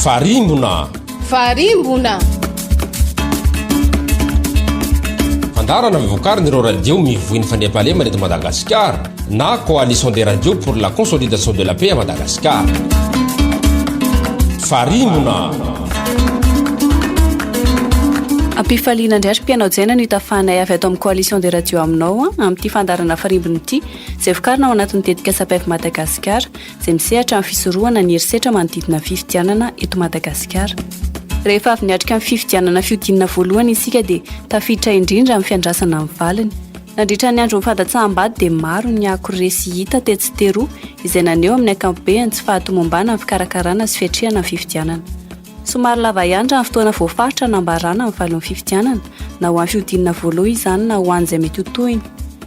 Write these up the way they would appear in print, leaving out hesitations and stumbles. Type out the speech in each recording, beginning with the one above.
Farimbona. Farimbona. Fandaharana vokarin'ireo radio mivoy ny fandriampahalemana eto Madagasikara na Coalition des radios pour la consolidation de la paix à Madagascar. Farimbona. Ampifaliana indray ry mpianao jaina no itafahanay avy ato amin'ny Coalition des radios aminao amin'ity fandaharana Farimbona ity izay vokarina ao anatin'ny tetikasa PEV Madagasikara. izay misehatra amin'ny fisorohana ny herisetra manodidina ny fifidianana eto Madagasikara. Rehefa avy niatrika ny fifidianana fihodinana voalohany isika dia tafiditra indrindra amin'ny fiandrasana ny valiny. Nandritra ny andron'ny fandatsaham-bady dia maro ny ako re sy hita tetsy sy teroa izay naneho amin'ny ankapobeny ny tsy fahatomombanan'ny fikarakarana sy fiatrehana ny fifidianana. Somary lava ihany raha ny fotoana voafaritra hanambarana ny valin'ny fifidianana, na ho an'ny fihodinana voalohany izany na ho an'izay mety ho tohiny.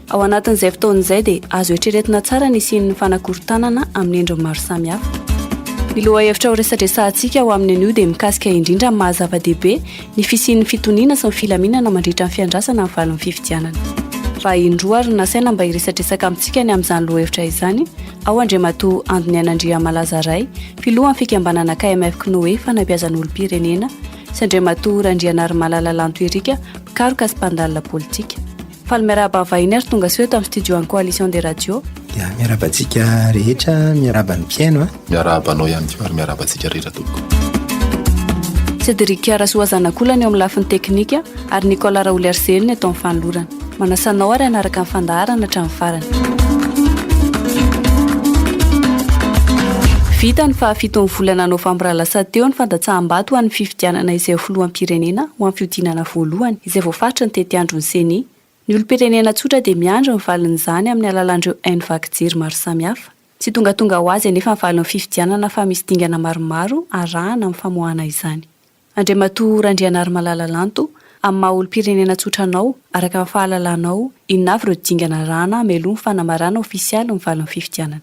Ao anatin'izay fotoana izay dia azo eritreretina tsara ny hisian'ny fanakorontanana amin'ny endriny maro samihafa. Ny lohahevitra horesadresahantsika ho amin'ny anio dia mikasika indrindra ny maha zava-dehibe ny fisian'ny fitoniana sy ny filaminana mandritra ny fiandrasana ny valin'ny fifidianana. Vahiny roa ary no nasaina mba hiresadresaka amintsika ny amin'izany lohahevitra izany, ao Andriamatoa Andoniaina Andriamalaza Ray, Filohan'ny fikambanana KMF Cnoe fanabeazan'olom-pirenena sy Andriamatoa Randrianarimalala Lanto Eric, mpikaroka sy mpandalina politika. Faly miarahaba ny vahiny ary tonga soa eto amin'ny studio an'ny Coalition des Radios. Dia miarahaba antsika rehetra, miarahaba ny mpihaino a. Miarahaba anao ihany koa ary miarahaba antsika rehetra tompoko. Cédric Rasoazanakolana eo amin'ny lafiny teknika ary Nicolas Raoliarizeny eto amin'ny fanolorana. Manasa anao ary hanaraka ny fandaharana hatramin'ny farany. Vita ny fahafiton'ny volana novambra lasa teo ny fandatsaham-bato ho an'ny fifidianana izay ho filoham-pirenena ho an'ny fihodinana voalohany izay voafaritry ny tetiandron'ny Ceni. Ny olom-pirenena tsotra dia miandry ny valin'izany amin'ny alalan'ireo haino vaky jery maro samihafa. Tsy tongatonga ho azy anefa ny valin'ny fifidianana fa misy dingana maromaro arahana amin'ny famoahana izany. Andriamatoa Randrianarimalala Lanto, amin'ny maha olom-pirenena tsotra anao, araka ny fahalalanao, inona avy ireo dingana arahana hameloha ny fanamarana ofisialy ny valin'ny fifidianana?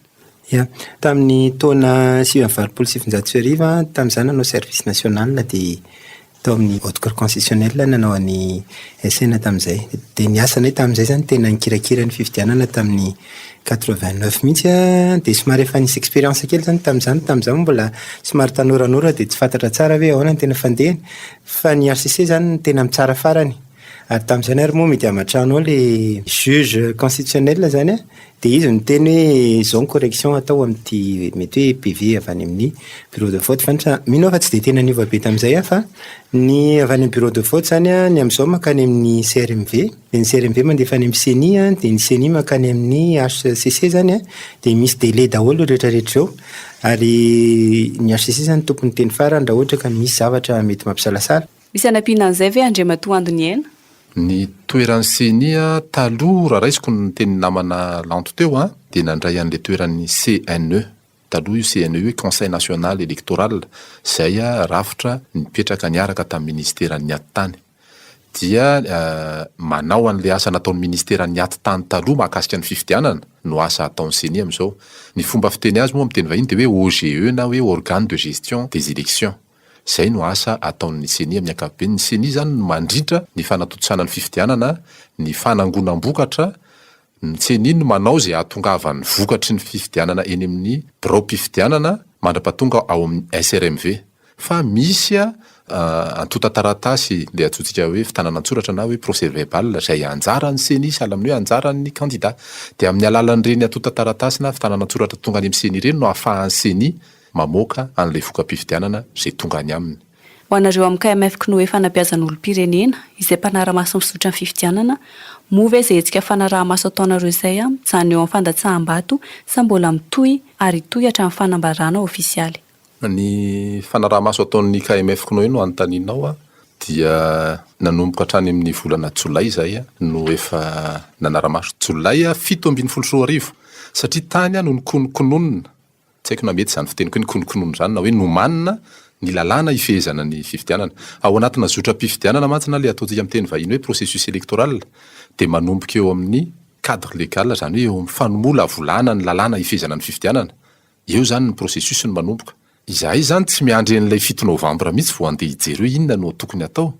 Ya. Tamin'ny taona 1989 aho, tamin'izaho nanao service national dia tao amin'ny Haute Cour Constitutionnelle nanao an'i SN tamin'izay. Dia ny asanay tamin'izay izany tena nikirakira ny fifidianana tamin'ny 89 mihitsy an, dia somary efa nisy expérience kely izany tamin'izany, tamin'izaho mbola somary tanoranora dia tsy fantatra tsara hoe ahoana ny tena fandehany, fa ny HCC izany no tena mitsara farany, ary tamin'izany ary moa midy aman-trano ao ilay juge constitutionnel izany an, dia izy no niteny hoe izao ny correction atao amin'ity mety hoe PV avy any amin'ny bureau de vote, fa mino aho fa tsy dia tena niova be tamin'izay aho fa ny avy any amin'ny bureau de vote izany an, ny amin'izao mankany amin'ny CRMV, Dia ny CRMV mandefa any amin'ny ceni an, dia ny ceni mankany amin'ny HCC izany an, dia misy délai daholo ireo rehetra rehetra ireo. Ary ny HCC izany tompon'ny teny farany raha ohatra ka misy zavatra mety mampisalasala. Misy hanampiana an'izay ve Andriamatoa Andoniaina? Ny toeran'ny ceni taloha raha raisiko ny tenin'ny namana Lanto teo an, dia nandray an'ilay toeran'ny CNE. Taloha io CNE io hoe Conseil National Electoral, izay rafitra nipetraka niaraka tamin'ny Ministeran'ny Atitany. dia manao an'ilay asa nataon'ny ministeran'ny ati-tany taloha mahakasika ny fifidianana no asa ataon'ny ceni amin'izao. Ny fomba fiteny azy moa amin'ny teny vahiny dia hoe OGE na hoe Organe de gestion des élections. Izay no asa ataon'ny ceni amin'ny ankapobeny. Ny ceni izany no mandrindra ny fanatontosana ny fifidianana, ny fanangonam-bokatra, ny ceni no manao izay hahatongavan'ny vokatry ny fifidianana eny amin'ny biraom-pifidianana mandra-pahatonga ao amin'ny SRMV. Fa misy antontan-taratasy ilay antsointsika hoe fitanana an-tsoratra na hoe procès verbal izay anjaran'ny ceni sahala amin'ny hoe anjaran'ny kandida. Dia amin'ny alalan'ireny antontan-taratasy na fitanana an-tsoratra tonga any amin'ny ceni ireny no ahafahan'ny ceni mamoaka an'ilay voka-pifidianana izay tonga any aminy. Ho anareo amin'ny KMF Cnoe Fanabeazan'olom-pirenena, izay mpanara-maso mizotra ny fifidianana, moa ve izay hetsika fanaraha-maso ataonareo izay mijanona eo amin'ny fandatsaham-bato sa mbola mitohy ary hitohy hatramin'ny fanambarana ofisialy? Ny fanaraha-maso ataon'ny KMF Cnoe no anontanianao dia nanomboka hatrany amin'ny volana jolay izahay no efa nanara-maso, jolay 2017, satria tany no nikononkononina, tsy haiko na mety izany fiteniko hoe nikononkononina izany na hoe nomanina ny lalàna hifehezana ny fifidianana. Ao anatina zotram-pifidianana mantsy na ilay ataontsika amin'ny teny vahiny hoe processus électoral dia manomboka eo amin'ny cadre légal, izany hoe eo amin'ny fanomolavolana ny lalàna hifehezana ny fifidianana, Eo izany ny processus no manomboka. Izahay izany tsy miandry an'ilay fito novambra mihitsy vao handeha hijery hoe inona no tokony hatao.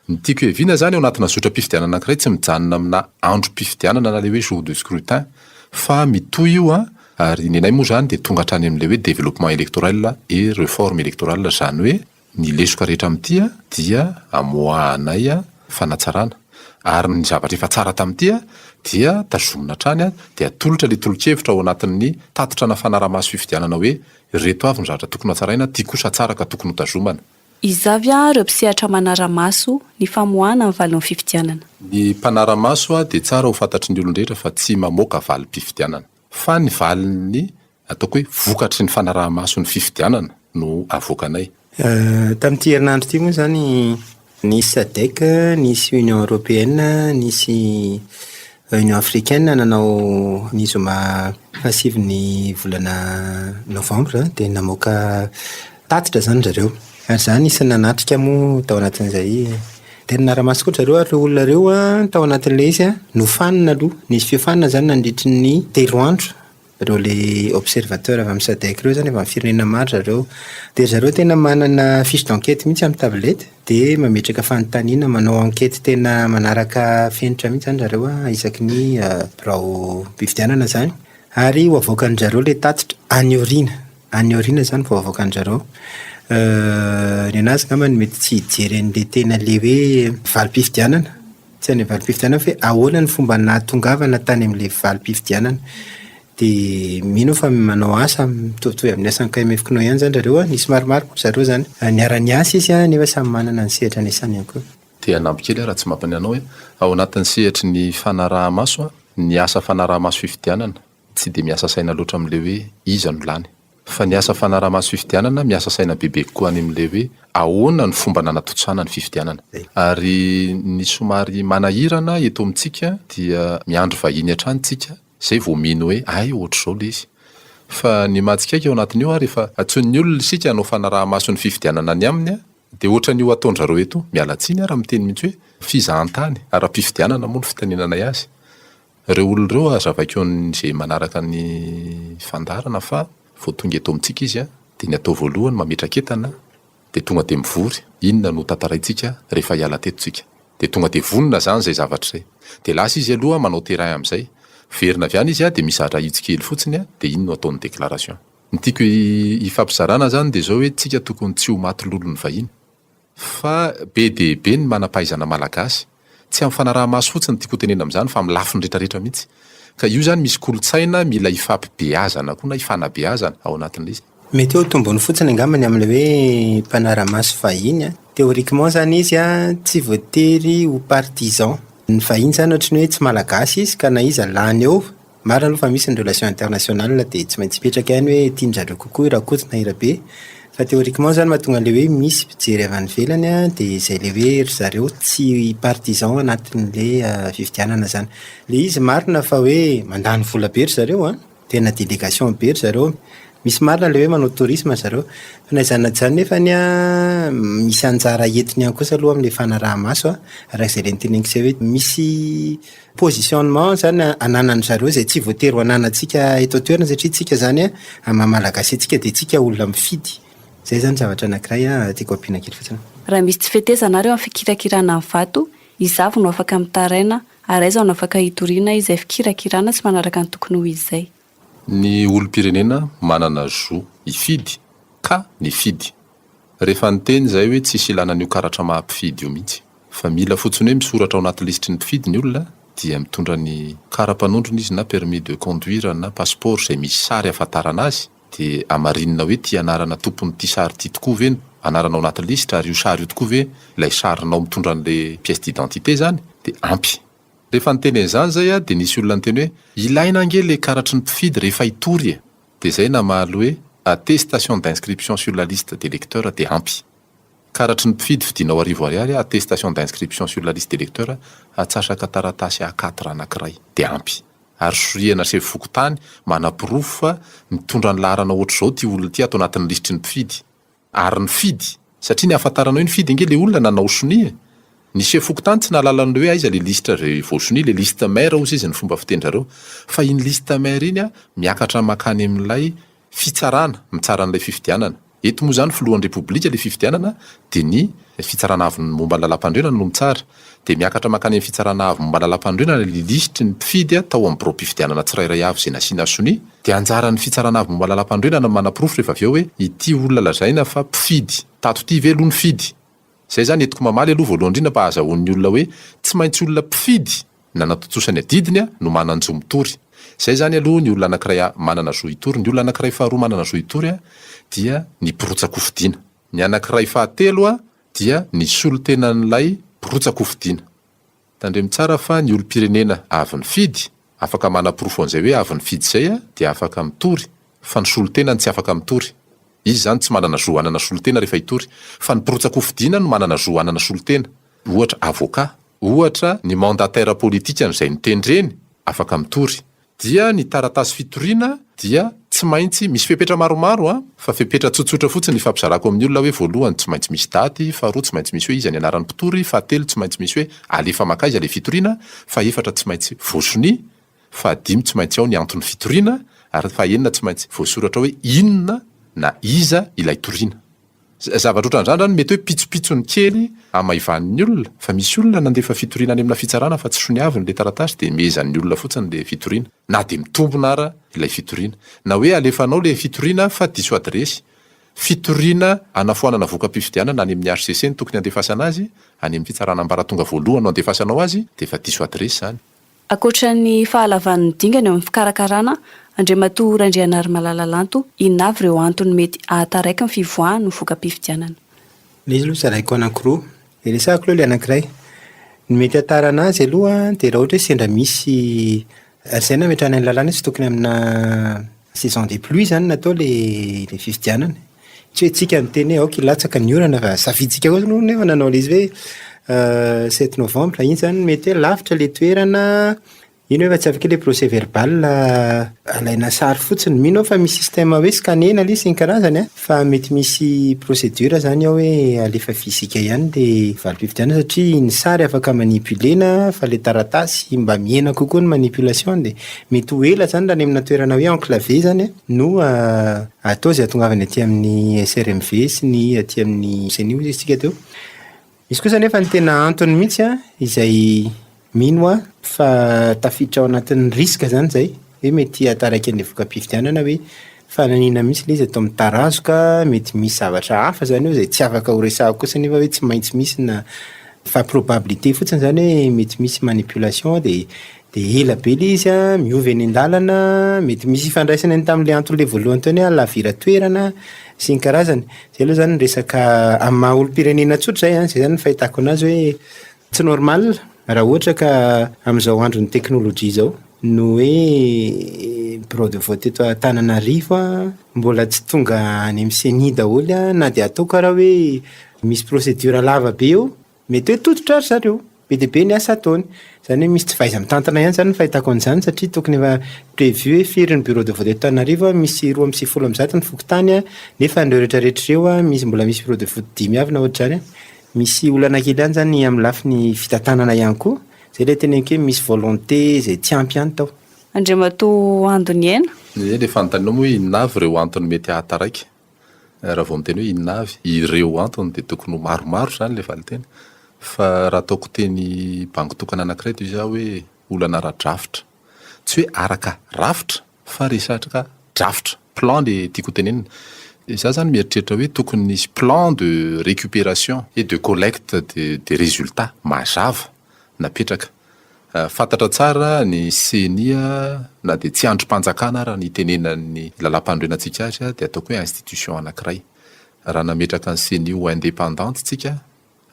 Ny tiako hiaviana izany ao anatina zotram-pifidianana anankiray tsy mijanona amina androm-pifidianana na ilay hoe jour de scrutin fa mitohy io an, ary ny anay moa izany dia tonga hatrany amin'ilay hoe développement électoral et reforme électorale izany hoe. Ny lesoka rehetra amin'ity dia amoahanay fanatsarana ary ny zavatra efa tsara tamin'ity dia tazomina hatrany dia atolotra ilay tolo-kevitra ao anatin'ny tatitra na fanarahamaso fifidianana hoe ireto avy ny zavatra tokony hatsaraina, ity kosa tsara ka tokony hotazomana. Iza avy ireo mpisehatra manara-maso ny famoahana ny valin'ny fifidianana? Ny mpanara-maso dia tsara ho fantatry ny olon-drehetra fa tsy mamoaka valim-pifidianana fa ny valin'ny Ataoko hoe vokatry ny fanaraha-maso ny fifidianana no avoakanay. Tamin'ity herinandro ity moa izany nisy Sadec, nisy Union Européenne, nisy Union Africaine nanao ny zoma fahasivin'ny volana novambra dia namoaka tatitra izany ry zareo. Ary izaho nisy nanatrika moa tao anatin'izay. Dia nanara-maso koa ry zareo ary ireo olona ireo tao anatin'ilay izy nofanina aloha. Nisy fiofanana izany nandritry ny telo andro. Ireo le observateur avy amin'ny Sadec ireo zany avy amin'ny firenena maro zareo. Dia ry zareo tena manana fiche d'enquête mihitsy amin'ny tablette dia mametraka fanontaniana, manao enquête tena manaraka fenitra mihitsy zany zareo isaky ny biraom-pifidianana zany. Ary ho avoakan-dry zareo le tatitra any aoriana, any aoriana zany vao avoakan-dry zareo. Ny anazy angambany mety tsy hijery an'le tena le hoe valim-pifidianana. Tsy any valim-pifidianana fa hoe ahoana ny fomba nahatongavana tany amin'ilay valim-pifidianana. Dia mino aho fa manao asa mitovitovy amin'ny asan'ny KMF-CNOA ihany izany zareo an, nisy maromaro moa ry zareo izany. Niara-niasa izy an, nefa samy manana ny sehatra niasany ihany koa. Te hanampy kely aho raha tsy mampany anao hoe, ao anatin'ny sehatry ny fanaraha-maso, ny asa fanaraha-maso fifidianana tsy dia miasa saina loatra amin'ilay hoe iza no lany. Fa ny asa fanarahamaso fifidianana miasa saina bebe kokoa any amin'ilay hoe ahoana ny fomba nanatontosana ny fifidianana. Ary ny somary manahirana eto amintsika dia miandry vahiny hatrany tsika izay vao mino hoe hay ohatr'izao ilay izy. Fa ny mahatsikaiky ao anatin'io ary rehefa antsoin'ny olona isika hanao fanarahamaso ny fifidianana any aminy dia ohatran'io ataon-dRareo eto io, miala tsiny aho raha miteny mihitsy hoe fizahantany ara-pifidianana moa ny fitenenanay azy. Ireo olona ireo hazavaiko an'izay manaraka ny fandaharana fa vao tonga eto amintsika izy dia ny atao voalohany mametraka entana dia tonga dia mivory, inona no tantaraintsika rehefa hiala teto tsika? Dia tonga dia vonona izany izay zavatra izay. Dia lasa izy aloha manao terrain amin'izay. Miverina avy any izy dia misy zavatra ahitsy kely fotsiny dia iny no ataony déclaration. Ny tiako hifampizarana izany dia izao hoe tsika tokony tsy ho maty lolon'ny vahiny. Fa be dia be ny manam-pahaizana malagasy. Tsy amin'ny fanaraha-maso fotsiny no tiako hotenenina amin'izany fa amin'ny lafiny rehetrarehetra mihitsy. Ka io izany misy kolontsaina mila ifampibeazana koa na ifanabeazana ao anatin'ilay izy. Mety hoe ho tombony fotsiny angamba ny amin'ilay hoe mpanara-maso vahiny an. Théoriquement izany izy an, tsy voatery ho partisan. Ny vahiny izany ohatry ny hoe tsy malagasy izy ka na iza lany eo, Marina aloha fa misy ny relation internationale dia tsy maintsy mipetraka ihany hoe tian-dry zareo kokoa i Rakoto na i Rabe fa théoriquement zany mahatonga an'ilay hoe misy mpijery avy any ivelany an dia izay ilay hoe ry zareo tsy partisan anatin'ilay fifidianana zany. Ilay izy marina fa hoe mandany vola be ry zareo an, tena délégation be ry zareo, misy marina ilay hoe manao tourisme ry zareo fa na izany na tsy izany nefany an misy anjara entiny ihany kosa aloha amin'ilay fanaraha-maso an, araka izay ilay noteneniko izay hoe misy Positionnement zany ananan-dry zareo izay tsy voatery ho ananantsika eto an-toerana satria tsika zany amin'ny maha malagasy antsika dia tsika olona mifidy. Zay zany zavatra anankiray tiako ampiana kely fotsiny. Raha misy tsy fetezana ary eo amin'ny fikirakirana ny vato, iza avy no afaka mitaraina ary aiza no afaka hitoriana izay fikirakirana tsy manaraka ny tokony ho izy izay? Ny olom-pirenena manana zo hifidy ka nifidy. Rehefa niteny izahay hoe tsisy ilana an'io karatra maha mpifidy io mihitsy. Fa mila fotsiny hoe misoratra ao anaty lisitry ny mpifidy ny olona dia mitondra ny kara-panondrony izy na permis de conduire na passeport izay misy sary ahafantarana azy dia hamarinina hoe ity anarana tompon'ity sary ity tokoa ve no anarana ao anaty lisitra ary io sary io tokoa ve ilay sarinao mitondra an'ilay pièce d'identité izany dia ampy. Rehefa niteny an'izany izay aho dia nisy olona niteny hoe ilaina ange ilay karatry ny mpifidy rehefa hitory e! Dia izay namaly hoe attestation d'inscription sur la liste d'électeurs dia ampy. Karatry ny mpifidy fidinao arivo ariary attestation d'inscription sur la liste d'électeurs atsasaka taratasy A quatre anankiray dia ampy. Ary sorihana sefo fokontany manaporofo fa mitondra ny laharana ohatr'izao ity olona ity ato anatin'ny lisitry ny mpifidy. Ary nifidy. Satria ny ahafantarana hoe nifidy ange le olona nanao sonia e. Ny chef fokontany tsy nahalala an'le hoe aiza le lisitra izay voasonia, le liste mère hozy izy ny fomba fitenin-drareo. Fa iny liste mère iny miakatra mankany amin'ilay fitsarana mitsara an'ilay fifidianana. Eto moa izany filohan'ny repoblika ilay fifidianana dia ny fitsarana avo momba ny lalampanorenana no mitsara. Dia miakatra mankany amin'ny fitsarana avo momba ny lalampanorenana ilay lisitry ny mpifidy tao amin'ny biraom-pifidianana tsirairay avy izay nasiana sonia. Dia anjaran'ny fitsarana avo momba ny lalampanorenana ny manaporofo rehefa avy eo hoe ity olona lazaina fa mpifidy. Tato ity ve aloha nifidy? Izay izany entiko mamaly aloha voalohany indrindra mba hahazahoan'ny olona hoe tsy maintsy olona mpifidy nanatontosa ny adidiny no manan-jo mitory. Izay izany aloha ny olona anankiray manana zo hitory. Ny olona anankiray faharoa manana zo hitory dia ny mpirotsa-kofidina. Ny anankiray fahatelo dia ny solontenan'ilay mpirotsa-kofidina. Tandremo tsara fa ny olom-pirenena avy nifidy, afaka manaporofo an'izay hoe avy nifidy izay dia afaka mitory fa ny solontenany tsy afaka mitory. Izy izany tsy manana zo hanana solontena rehefa hitory. Fa ny mpirotsa-kofidina no manana zo hanana solontena. Ohatra avocat. Ohatra ny mandataire politikany izay notendreny afaka mitory. Dia ny taratasy fitoriana dia tsy maintsy, misy fepetra maromaro an, fa fepetra tsotsotra fotsiny ifampizarako amin'ny olona hoe voalohany tsy maintsy misy daty, faharoa tsy maintsy misy hoe iza ny anaran'ny mpitory, fahatelo tsy maintsy misy hoe alefa mankaiza ilay fitoriana, fahefatra tsy maintsy voasonia, fahadimy tsy maintsy ao ny anton'ny fitoriana, ary fahenina tsy maintsy voasoratra hoe inona na iza ilay toriana. Zavatra ohatran'izany zany mety hoe pitsopitsony kely hamaivanin'ny olona, fa misy olona nandefa fitoriana any amina fitsarana fa tsy soniaviny ilay taratasy dia mehezan'ny olona fotsiny ilay fitoriana, na dia mitombina ara ilay fitoriana. Na hoe alefanao ilay fitoriana fa diso adiresy. Fitoriana hanafoanana voka-pifidianana any amin'ny hcc no tokony handefasana azy, any amin'ny fitsarana ambaratonga voalohany no andefasanao azy dia efa diso adiresy izany. Ankoatra ny fahalavan'ny dingana eo amin'ny fikarakarana, Andriamatoa Randrianarimalala Lanto, inona avy ireo antony mety hahataraiky ny fivoahan'ny voka-pifidianana? Ilay izy aloha zaraiko anankiroa. Dia resahako aloha ilay anankiray. Ny mety hahatarana azy aloha dia raha ohatra hoe sendra misy, ary izay no nametrahana ny lalàna hoe tsy tokony amina saison des pluies izany no atao ilay fifidianana. Tsy hoe tsika niteny hoe aoka hilatsaka ny orana fa safidintsika koa aloha nefa nanao ilay izy hoe sept novembre, iny izany mety hoe lavitra ilay toerana, iny hoe efa tsy afaka ilay procès verbal alaina sary fotsiny, mino aho fa misy système hoe scanner-na ilay izy sy ny karazany an, fa mety misy procédure izany ao hoe alefa physique ihany ilay valim-pifidianana satria ny sary afaka manipuler-na fa ilay taratasy mba mihena kokoa ny manipulation dia mety ho ela izany raha any amina toerana hoe enclavé izany an no Atao izay hahatongavany aty amin'ny SRMV sy ny aty amin'ny Ceni hoy isika teo. Misy kosa anefa ny tena antony mihitsy izay mino aho fa tafiditra ao anatin'ny risque izany izay hoe mety hahataraiky an'ilay voka-pifidianana hoe fananiana mihitsy ilay izy atao mitarazoka, mety misy zavatra hafa izany eo izay tsy afaka ho resahako kosa anefa hoe tsy maintsy misy na fa probabilité fotsiny izany hoe mety misy manipulation dia Dia ela be ilay izy an, miova eny an-dalana, mety misy ifandraisany any tamin'ilay antony ilay voalohany teo ny hoe halaviran-toerana sy ny karazany. Izay aloha izany ny resaka amin'ny maha olom-pirenena tsotra izay an, izay izany ny fahitako anazy hoe tsy normal raha ohatra ka amin'izao andron'ny teknolojia izao no hoe bureau de vote eto Antananarivo an, mbola tsy tonga any amin'ny ceni daholo an, na dia ataoko ara hoe misy procédure lava be eo, Mety hoe tototra ary zareo. Be dia be ny asa ataony. Izany hoe misy tsy fahaiza-mitantana ihany izany ny fahitako an'izany satria tokony efa prévu hoe firy ny bureau de vote eto Antananarivo, misy 192 ny fokontany nefa ireo rehetra rehetra ireo misy mbola misy bureau de vote dimy avy na ohatr'izany. Misy olana kely ihany izany amin'ny lafiny fitantanana ihany koa. Izay ilay teneniko hoe misy volonté izay tsy ampy ihany tao. Andriamatoa Ando Niaina. Ie, ilay fanontanianao moa hoe inona avy ireo antony mety hahataraiky? Raha vao miteny hoe inona avy ireo antony dia tokony ho maromaro izany ilay valinteny. Fa raha ataoko teny bango tokana anankiray dia hoy aho hoe olana ara-drafitra. Tsy hoe araka rafitra fa resaka drafitra, plan ilay tiako hotenenina. Izaho izany mieritreritra hoe tokony nisy plan de récupération et de collecte des résultats mazava napetraka. Fantatra tsara ny ceni na dia tsy andrim-panjakana ara ny itenenan'ny lalàmpanorenantsika azy dia ataoko hoe institution anankiray. Raha nametraka ny ceni ho indépendante tsika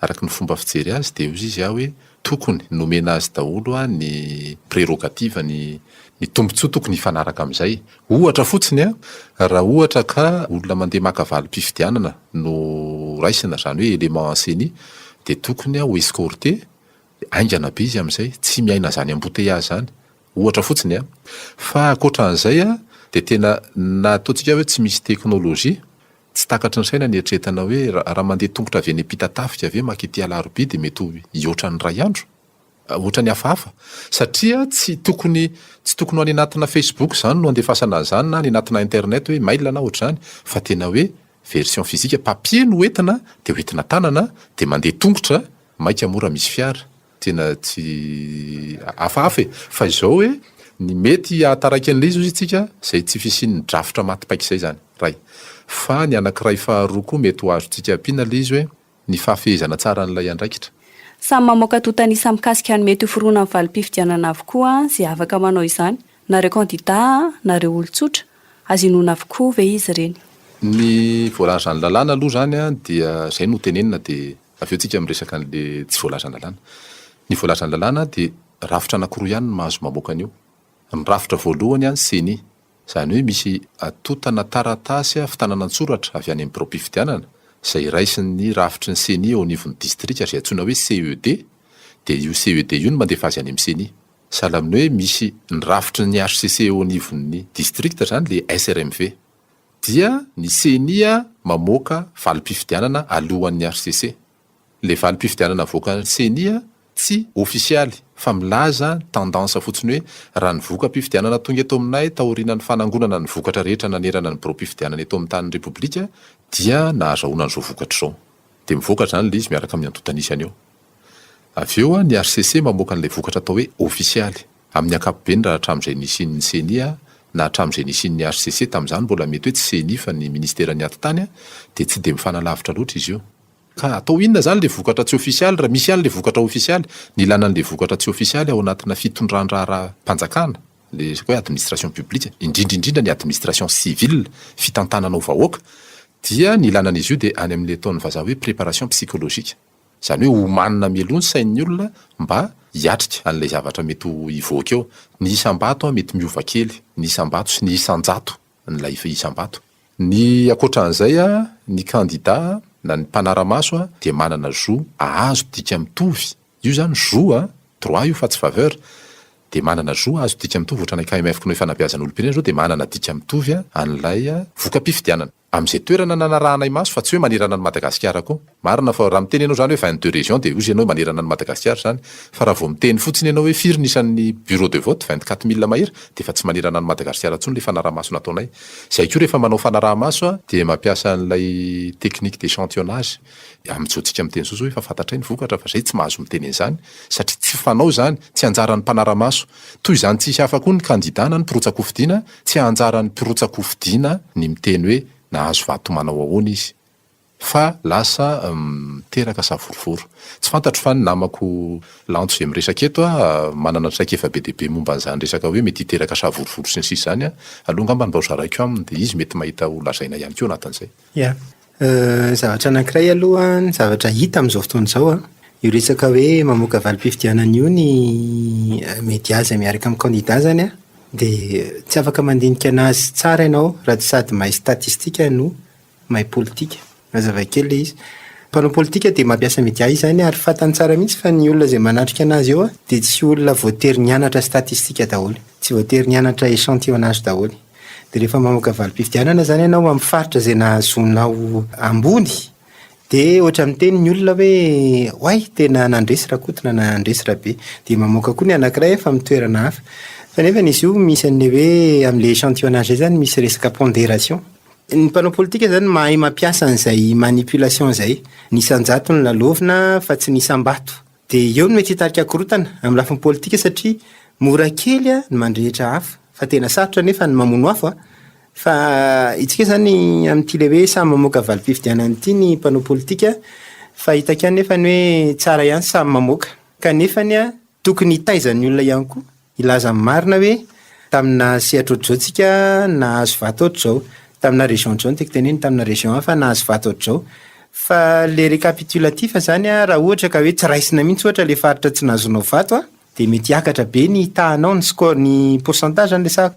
araka ny fomba fijery azy dia hozy izy aho hoe tokony nomena azy daholo ny prérogative ny ny tombotsoa tokony hifanaraka amin'izay. Ohatra fotsiny raha ohatra ka olona mandeha maka valim-pifidianana no raisina izany hoe élément en ceni dia tokony ho escorté Haingana be izy amin'izay, tsy miaina izany embouteillage izany, ohatra fotsiny an! Fa ankoatran'izay an, dia tena na ataontsika hoe tsy misy teknolojia, tsy takatry ny saina ny eritreretana hoe raha mandeha tongotra avy eny Ampitatafika ve maka ety Alarobia dia mety ho hihoatra ny iray andro? Ohatran'ny hafahafa. Satria tsy tokony tsy tokony ho any anatina Facebook izany no andefasana an'izany na any anatina internet hoe mail na ohatr'izany fa tena hoe version physique, papier no entina dia hoentina tanana dia mandeha tongotra Maika moa raha misy fiara? Tena tsy hafahafa e! Fa izao hoe, Ny mety hahataraiky an'ilay izy hozy isika, izay tsy fisian'ny drafitra maty paika izay izany, iray. Fa ny anankiray faharoa koa mety ho azontsika ampiana ilay izy hoe, ny fahafehezana tsara an'ilay andraikitra. Samy mamoaka antontan'isa mikasika ny mety ho fironan'ny valim-pifidianana avokoa izay afaka manao izany, na ireo kandidà na ireo olon-tsotra. Azo inoana avokoa ve izy ireny? Ny voalazan'ny lalàna aloha izany dia izay no tenenina dia avy eo tsika miresaka an'ilay tsy voalazan'ny lalàna. Ny voalazan'ny lalàna dia rafitra anankiroa ihany no mahazo mamoaka an'io. Ny rafitra voalohany, Ceni. Izany hoe misy atontana taratasy fitanana an-tsoratra avy any amin'ny biraom-pifidianana, izay raisin'ny rafitry ny Ceni eo anivon'ny distrika izay antsoina hoe CED, dia io CED io no mandefa azy any amin'ny Ceni. Sahala amin'ny hoe misy ny rafitry ny hcc eo anivon'ny distrikta izany ilay SRMV. Dia ny Ceni mamoaka valim-pifidianana alohan'ny hcc. Ilay valim-pifidianana avoakan'ny Ceni tsy ofisialy fa milaza tendance fotsiny hoe raha ny voka-pifidianana tonga eto aminay taorianan'ny fanangonana ny vokatra rehetra nanerana ny biraom-pifidianana eto amin'ny tanin'ny Repoblika dia nahazahoana an'izao vokatra izao. Dia mivoaka izany ilay izy miaraka amin'ny antontan'isany eo. Avy eo ny HCC mamoaka an'ilay vokatra atao hoe ofisialy. Amin'ny ankapobeny raha hatramin'izay nisian'ny Ceni na hatramin'izay nisian'ny HCC tamin'izany mbola mety hoe tsy Ceni fa ny ministeran'ny atitany dia tsy dia mifanalavitra loatra izy io. Ka atao inona izany ilay vokatra tsy ofisialy raha misy ihany ilay vokatra ofisialy? Ny ilana an'ilay vokatra tsy ofisialy ao anatina fitondran-draharaham-panjakana, ilay resaka hoe administration publique, indrindra indrindra ny administration civile, fitantananao vahoaka, dia ny ilana an'izy io dia any amin'ilay ataon'ny vazaha hoe préparation psychologique. Izany hoe omanina mialoha ny sain'ny olona mba hiatrika an'ilay zavatra mety ho hivoaka eo. Ny isam-bato mety miova kely, ny isam-bato sy ny isan-jato an'ilay isam-bato. Ny ankoatran'izay, ny kandida na ny mpanara-maso dia manana zo hahazo dika mitovy, io izany zo, droit io fa tsy faveur, dia manana zo hahazo dika mitovy, ohatran'ny KMF Kinoy Fanabeazana Olom-pirenena izao dia manana dika mitovy an'ilay voka-pifidianana. Amin'izay toerana nanarahanay maso fa tsy hoe manerana an'i Madagasikara koa. Marina fa raha miteny ianao izany hoe 22 régions dia hozy ianao hoe manerana an'i Madagasikara izany. Fa raha vao miteny fotsiny ianao hoe firy ny isan'ny bureau de vote, 24 mille mahery, dia efa tsy manerana an'i Madagasikara intsony ilay fanaraha-maso nataonay. Izahay koa rehefa manao fanaraha-maso dia mampiasa an'ilay technique d'échantillonnage. Amin'izao tsika miteny izao izao efa fantatray ny vokatra fa izay tsy mahazo miteny an'izany satria tsy fanao izany, tsy anjaran'ny mpanara-maso. Toy izany tsisy hafa koa ny kandida na ny mpirotsa-kofidina, tsy anjaran'ny mpirotsa-kofidina ny miteny hoe nahazo vato manao ahoana izy. Fa lasa miteraka savorovoro. Tsy fantatro fa ny namako Lanto izay miresaka eto manana traikefa be dia be momba an'izany resaka hoe mety hiteraka savorovoro sy ny sisa izany. Aleo angamba mba ho zaraiko aminy dia izy mety mahita ho lazaina ihany koa anatin'izay. Ya. Zavatra anankiray aloha, ny zavatra hita amin'izao fotoana izao an, io resaka hoe mamoaka valim-pifidianana io ny media izay miaraka amin'ny kandida izany an, dia tsy afaka mandinika an'azy tsara ianao raha tsy sady mahay statistika no mahay politika. Mazava kely ilay izy. Mpanao politika dia mampiasa media izy izany ary fantany tsara mihitsy fa ny olona izay manatrika anazy eo dia tsy olona voatery nianatra statistika daholo, tsy voatery nianatra échantillonnage daholo. Dia rehefa mamoaka valim-pifidianana izany ianao amin'ny faritra izay nahazoanao ambony dia ohatra miteny ny olona hoe oay tena nandresy Rakoto na nandresy Rabe. Dia mamoaka koa ny anankiray fa amin'ny toerana hafa. Fa nefa izy io misy an'ilay hoe amin'ilay échantillonnage izay izany misy resaka pondération. Ny mpanao politika zany mahay mampiasa an'izay manipulation izay. Ny isan-jato no lalaovina fa tsy ny isam-bato. Dia eo no mety hitarika korontana amin'ny lafiny politika satria mora kely ny mandrehitra afo fa tena sarotra anefa ny mamono afo a! Fa itsika zany amin'ity ilay hoe samy mamoaka valim-pifidianana ity ny mpanao politika fa hitako ihany nefa ny hoe tsara ihany samy mamoaka kanefany tokony hitaiza ny olona ihany koa. Hilaza ny marina hoe tamina sehatra ohatr'izao tsika nahazo vato ohatr'izao, tamina région ohatr'izao no tiako tenenina, tamina région hafa nahazo vato ohatr'izao. Fa le récapitulatif zany an, raha ohatra ka hoe tsy raisina mihitsy ohatra le faritra tsy nahazoanao vato an, de mety hiakatra be ny tahanao, ny score, ny pourcentage zany resahako.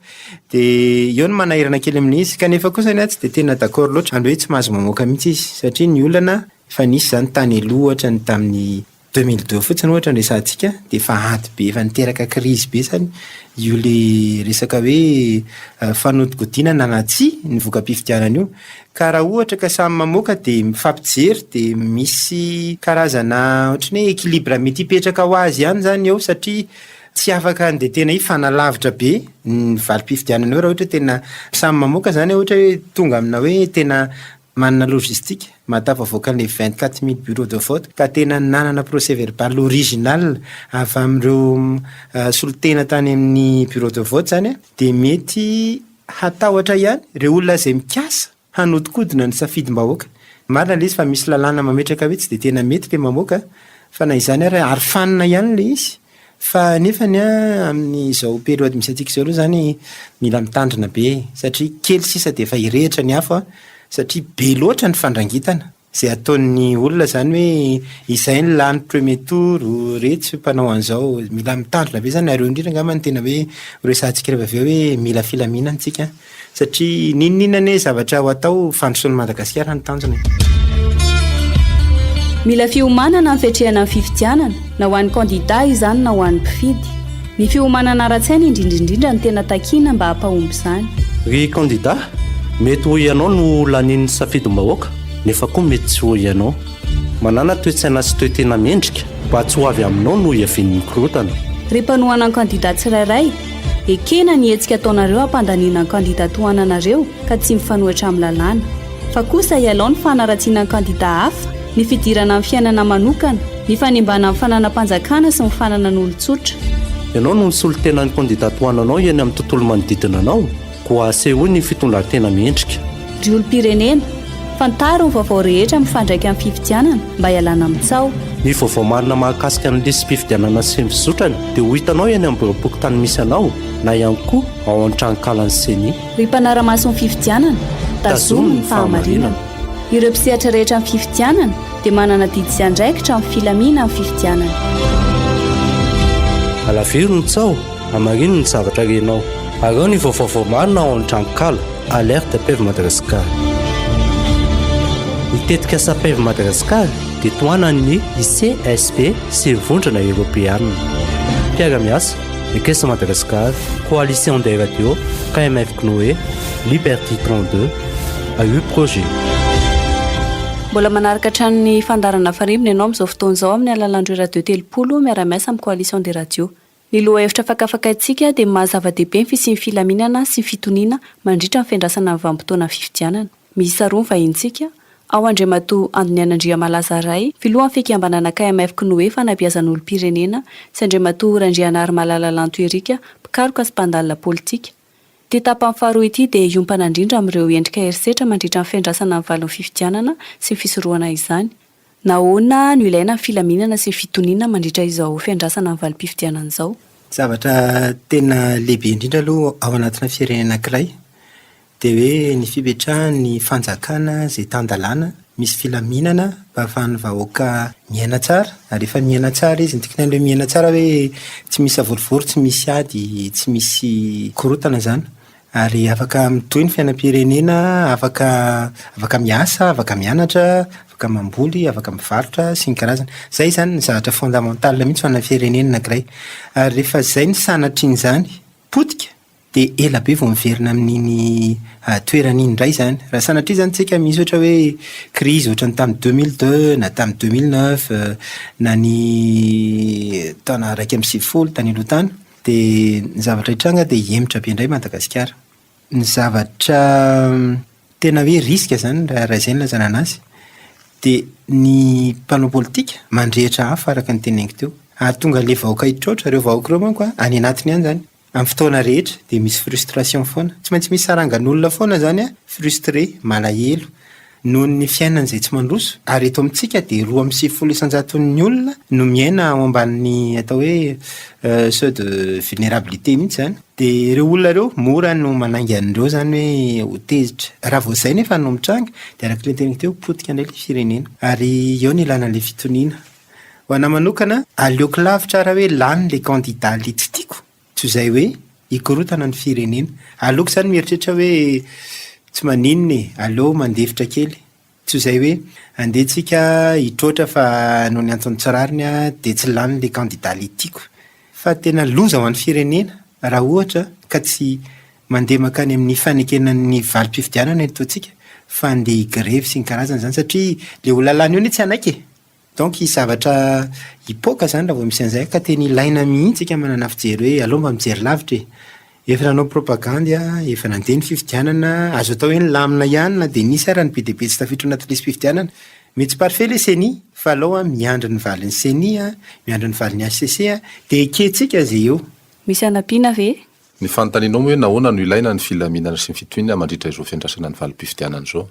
De eo no manahirana kely amin'ilay izy. Kanefa kosa anie aho tsy de tena d'accord loatra amin'ny hoe tsy mahazo mamoaka mihitsy izy satria ny olana efa nisy zany tany aloha ohatra ny tamin'ny 2002 fotsiny ohatra no resahantsika dia efa ady be efa niteraka crise be zany io le resaka hoe fanodikodinana na tsia ny voka-pifidianana io. Ka raha ohatra ka samy mamoaka dia mifampijery dia misy karazana ohatran'ny hoe équilibre mety hipetraka ho azy ihany zany eo satria tsy afaka ny dia tena hifanalavitra be ny valim-pifidianana eo raha ohatra hoe tena samy mamoaka zany ohatra hoe tonga amina hoe tena. manana logistique, mahatafavoaka an'ilay 24 000 bureaux de vote, ka tena nanana procès verbal original avy amin'ireo solontena tany amin'ny bureau de vote zany, dia mety hatahotra ihany ireo olona izay mikasa hanodikodina ny safidim-bahoaka. Marina ilay izy fa misy lalàna mametraka hoe tsy dia tena mety ilay mamoaka, fa na izany ary arofanina ihany ilay izy. Fa nefany amin'izao période misy antsika izao aloha izany mila mitandrina be satria kely sisa dia efa hirehitra ny afo satria be loatra ny fandrangitana izay ataon'ny olona izany hoe izay ny lany premier tour, iretsy mpanao an'izao. Mila mitandrina be izany ary eo indrindra angamba no tena hoe horesahantsika rehefa avy eo hoe mila filaminana isika. Satria n'inon'inona anie zavatra ho atao, fandrosoan'i Madagasikara no tanjona e. Mila fiomanana amin'ny fiatrehana ny fifidianana, na ho an'ny kandidà izany na ho an'ny mpifidy. Ny fiomanana ara-tsaina indrindra indrindra no tena takiana mba hampahomby izany. Ry kandidà, mety ho ianao no lanian'ny safidim-bahoaka, nefa koa mety tsy ho ianao. Manàna toe-tsaina sy toe-tena mendrika mba tsy ho avy aminao no hiavian'ny korontana. Ry mpanohana ny kandidà tsirairay, Ekena ny hetsika ataonareo hampandaniana ny kandida tohananareo ka tsy mifanohitra amin'ny lalàna. Fa kosa ialao ny fanaratsiana ny kandida hafa, ny fidirana amin'ny fiainana manokana, ny fanimbana ny fananam-panjakana sy ny fananan'olon-tsotra. Ianao no misolo tena ny kandida tohananao eny amin'ny tontolo manodidina anao. Koa asehoy ny fitondran-tena mendrika. Ry olom-pirenena, fantaro ny vaovao rehetra mifandraika amin'ny fifidianana mba hialana amin'ny tsaho. Ny vaovao marina mahakasika ny lisi-pifidianana sy ny fizotrany dia ho hitanao eny amin'ny biraom-pokontany misy anao na ihany koa ao amin'ny tranonkalan'ny Ceni. Ry mpanara-maso ny fifidianana, tazomy ny fahamarinana. Ireo mpisehatra rehetra amin'ny fifidianana dia manana adidy sy andraikitra amin'ny filamina amin'ny fifidianana. Alaviro ny tsaho. Hamarino ny zavatra renao. Araho ny vaovao voamarina ao amin'ny tranonkala Alerte Pev Madagascar. Ny tetikasa Pev Madagascar dia tohanan'ny ICSP sy ny Vondrona Eoropeana. Mpiara-miasa, Ekesa Madagascar, Coalition des Radios, KMF Cnoe, Liberty 32, AU Projet. Mbola manaraka hatrany ny fandaharana Farimbona ianao amin'izao fotoana izao amin'ny alalan'ireo radio 30 miara-miasa amin'ny Coalition des Radios. Ny lohahevitra fakafakaintsika dia ny maha zava-dehibe ny fisian'ny filaminana sy ny fitoniana mandritra ny fiandrasana ny vanim-potoanan'ny fifidianana. Miisa roa ny vahinintsika, ao Andriamatoa Andoniaina Andriamalaza Ray, filohan'ny fikambanana KMF Cnoe fanabeazan'olom-pirenena sy Andriamatoa Randrianarimalala Lanto Eric, mpikaroka sy mpandalina politika. Ity tapany faharoa ity dia hiompana indrindra amin'ireo endrika herisetra mandritra ny fiandrasana ny valin'ny fifidianana sy ny fisorohana izany. Nahoana no ilaina ny filaminana sy ny fitoniana mandritra izao fiandrasana ny valim-pifidianana izao? Zavatra tena lehibe indrindra aloha ao anatina firenena anankiray dia hoe ny fipetrahan'ny fanjakana izay tan-dalàna, misy filaminana mba ahafahan'ny vahoaka miaina tsara, ary rehefa miaina tsara izy, ny dikany hoe miaina tsara hoe tsy misy savorovoro, tsy misy ady, tsy misy korontana izany. Ary afaka mitohy ny fiainam-pirenena, afaka afaka miasa, afaka mianatra, afaka mamboly, afaka mivarotra sy ny karazany. Izay izany ny zavatra fondamental mihitsy ho ana firenena anankiray. Ary rehefa izay ny sanatrian'izany potika dia ela be vao miverina amin'iny toerana iny indray izany. Raha sanatria izany tsika misy ohatra hoe crise ohatran'ny tamin'ny 2002 na tamin'ny 2009 na ny taona 91 tany aloha tany, Dia ny zavatra hitranga dia hihemotra be indray Madagasikara. Ny zavatra tena hoe risque izany raha izay no ilazana an'azy dia ny mpanao politika mandrehitra afo araka ny teneniko teo. Hahatonga an'ilay vahoaka hitroatra, ireo vahoaka ireo manko an, any anatiny any izany, amin'ny fotoana rehetra dia misy frustration foana. Tsy maintsy misy sarangan'olona foana izany an, frustré, malahelo. Noho ny fiainana izay tsy mandroso, ary eto amintsika dia 92 isan-jaton'ny olona no miaina ao ambanin'ny atao hoe seuil de vulnérabilité mihitsy izany. Dia ireo olona ireo, mora no manainga an'ireo izany hoe ho tezitra. Raha vao izay nefa no mitranga dia araka ilay teniko teo, potika indray ilay firenena. Ary eo no ilana an'ilay fitoniana. Ho anà manokana, aleoko lavitra ara hoe lany ilay candidat ilay tsy tiako, Toy izay hoe hikorontana ny firenena. Aleoko izany mieritreritra hoe tsy maninona e, aleo mandefitra kely. Toy izay hoe andeha tsika hitroatra fa noho ny antony tsy rariny dia tsy lany ilay kandida ilay tiako. Fa tena loza ho an'ny firenena raha ohatra ka tsy mandeha mankany amin'ny fanekena ny valim-pifidianana eto tsika fa andeha higrevy sy ny karazany izany satria ilay olona lany eo anie tsy hanaiky e! Donc hisy zavatra hipoaka zany raha vao misy an'izay ka tena ilaina mihitsy isika manana fijery hoe aleo mba mijery lavitra e! Efa nanao propagandy, efa nandeha ny fifidianana, azo atao hoe nilamina ihany na dia nisy ara ny be dia be tsy tafiditra ao anaty lisi-pifidianana. Mety tsy parfait ilay ceni fa alao miandry ny valin'ny ceni, miandry ny valin'ny HCC dia ekentsika izay eo. Misy hanampiana ve? Ny fanontanianao moa hoe nahoana no ilaina ny filaminana sy ny fitoniana mandritra izao fiandrasana ny valim-pifidianana izao?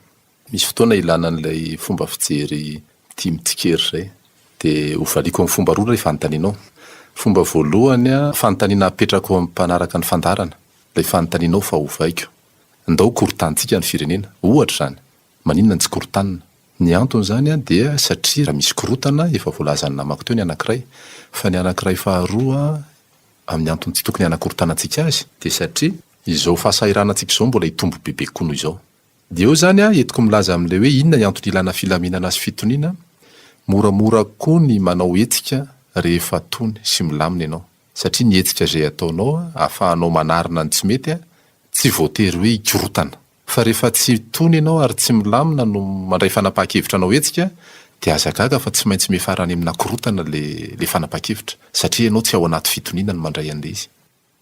Misy fotoana ilana an'ilay fomba fijery tia mitsikery izay. Dia hovaliako amin'ny fomba roa ilay fanontanianao. Fomba voalohany, fanontaniana apetrako amin'ny mpanaraka ny fandaharana, ilay fanontanianao fa ovaiko. Ndao korontanintsika ny firenena. Ohatra izany. Maninona no tsy korontanina? Ny antony izany dia satria raha misy korontana, efa voalazan'ny namako teo ny anankiray, fa ny anankiray faharoa amin'ny antony tsy tokony hanakorontanantsika azy dia satria izao fahasahiranantsika izao mbola hitombo bebe kokoa noho izao. Dia eo izany aho entiko milaza amin'ilay hoe inona ny antony ilana filaminana sy fitoniana, moramora kokoa ny manao hetsika rehefa tony sy milamina ianao, satria ny hetsika izay ataonao ahafahanao manarina ny tsy mety tsy voatery hoe hikorotana. Fa rehefa tsy tony ianao ary tsy milamina no mandray fanapahan-kevitra hanao hetsika dia aza gaga fa tsy maintsy miafara any amina korotana le fanapahan-kevitra satria ianao tsy ao anaty fitoniana no mandray an'ilay izy.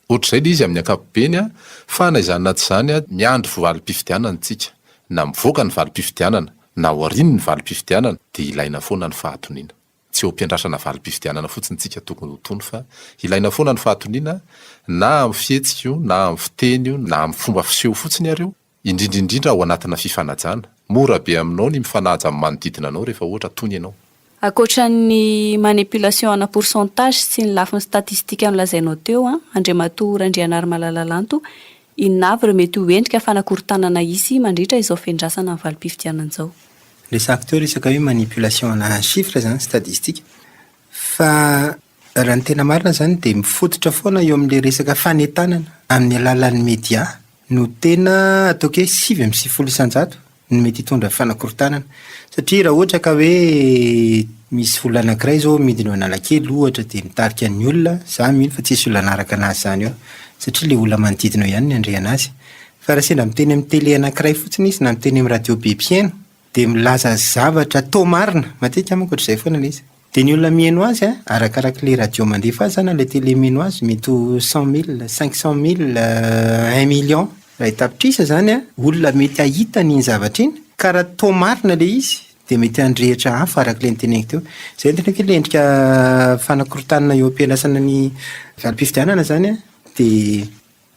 Ohatr'izay ilay izy amin'ny ankapobeny fa na izany na tsy izany miandry valim-pifidianana isika. Na mivoaka ny valim-pifidianana na aorian'ny valim-pifidianana dia ilaina foana ny fahatoniana. Tsy eo am-piandrasana valim-pifidianana fotsiny tsika tokony ho tony fa ilaina foana ny fahatoniana na amin'ny fihetsika io na amin'ny fiteny io na amin'ny fomba fiseho fotsiny ary io, indrindra indrindra ao anatina fifanajana. Mora be aminao ny mifanaja amin'ny manodidina anao rehefa ohatra tony ianao. Ankoatra ny manipulation ana pourcentage sy ny lafiny statistika nolazainao teo, Andriamatoa Randrianarimalala Lanto, inona avy ireo mety ho endrika fanakorontanana hisy mandritra izao fiandrasana ny valim-pifidianana izao? Resahako teo resaka hoe manipulation ana chiffre zany statistique fa raha ny tena marina zany dia mifototra foana eo amin'ilay resaka fanentanana amin'ny alalan'ny media no tena ataoko hoe 99% no mety hitondra fanakorontanana satria raha ohatra ka hoe misy olona anankiray zao midina eo Analakely ohatra dia mitarika ny olona, za mino fa tsisy olona hanaraka anazy zany eo satria ilay olona manodidina eo ihany no handre anazy. Fa raha sendra miteny amin'ny télé anankiray fotsiny izy na miteny amin'ny radio be mpihaino dia milaza zavatra toa marina, matetika manko ohatr'izay foana ilay izy. Dia ny olona mihaino azy an, arakarak'ilay radio mandefa azy na ilay télé mihaino azy, mety ho cent mille, cinq cent mille, un million, iray tapitrisa izany an, olona mety hahita an'iny zavatra iny, ka raha toa marina ilay izy dia mety handrehitra afo arak'ilay noteneniko teo. Izay no teneniko hoe ilay endrika fanakorontanana eo am-piandrasana ny valim-pifidianana izany an, dia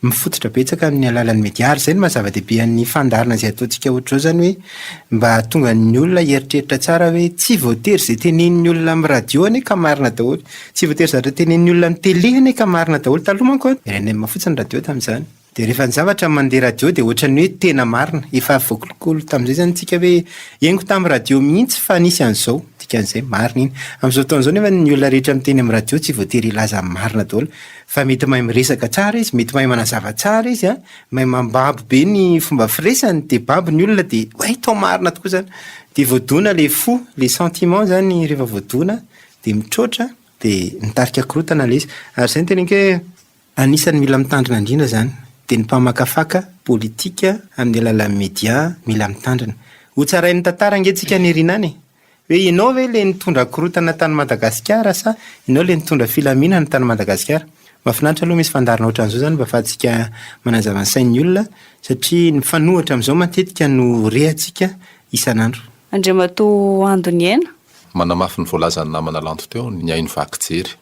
Mifototra betsaka amin'ny alalan'ny media ary izay no maha zava-dehibe an'ny fandaharana izay ataontsika ohatr'izao izany hoe mba hahatonga ny olona hieritreritra tsara hoe tsy voatery izay tenenin'ny olona amin'ny radio anie ka marina daholo, tsy voatery zavatra tenenin'ny olona amin'ny tele anie ka marina daholo. Taloha manko an, rnm fotsiny radio tamin'izany. Dia rehefa ny zavatra mandeha radio dia ohatran'ny hoe tena marina. Efa voakolokolo tamin'izay izany tsika hoe henoko tamin'ny radio mihitsy fa nisy an'izao. Dikan'izay marina iny. Amin'izao fotoana izao nefa ny olona rehetra miteny amin'ny radio tsy voatery hilaza ny marina daholo. Fa mety mahay miresaka tsara izy, mety mahay manazava tsara izy an, mahay mambabo be ny fomba firesany de babo ny olona de oay toa marina tokoa zany. De voadona le fo, le sentiment zany rehefa voadona de mitroatra de mitarika korontana le izy. Ary zay no teneniko hoe anisan'ny mila mitandrina indrindra zany de ny mpamakafaka politika amin'ny alalan'ny media mila mitandrina. Ho tsarain'ny tantara ange tsika any aoriana any e! Hoe ianao ve ilay nitondra korontana tany Madagasikara sa ianao ilay nitondra filaminana tany Madagasikara? Mahafinaritra aloha misy fandaharana ohatran'izao izany mba ahafahantsika manazava ny sain'ny olona satria ny mifanohitra amin'izao matetika no rehantsika isan'andro. Andriamatoa Ando Niaina. Manamafy ny voalazan'ny namana Lanto teo ny haino vaky jery.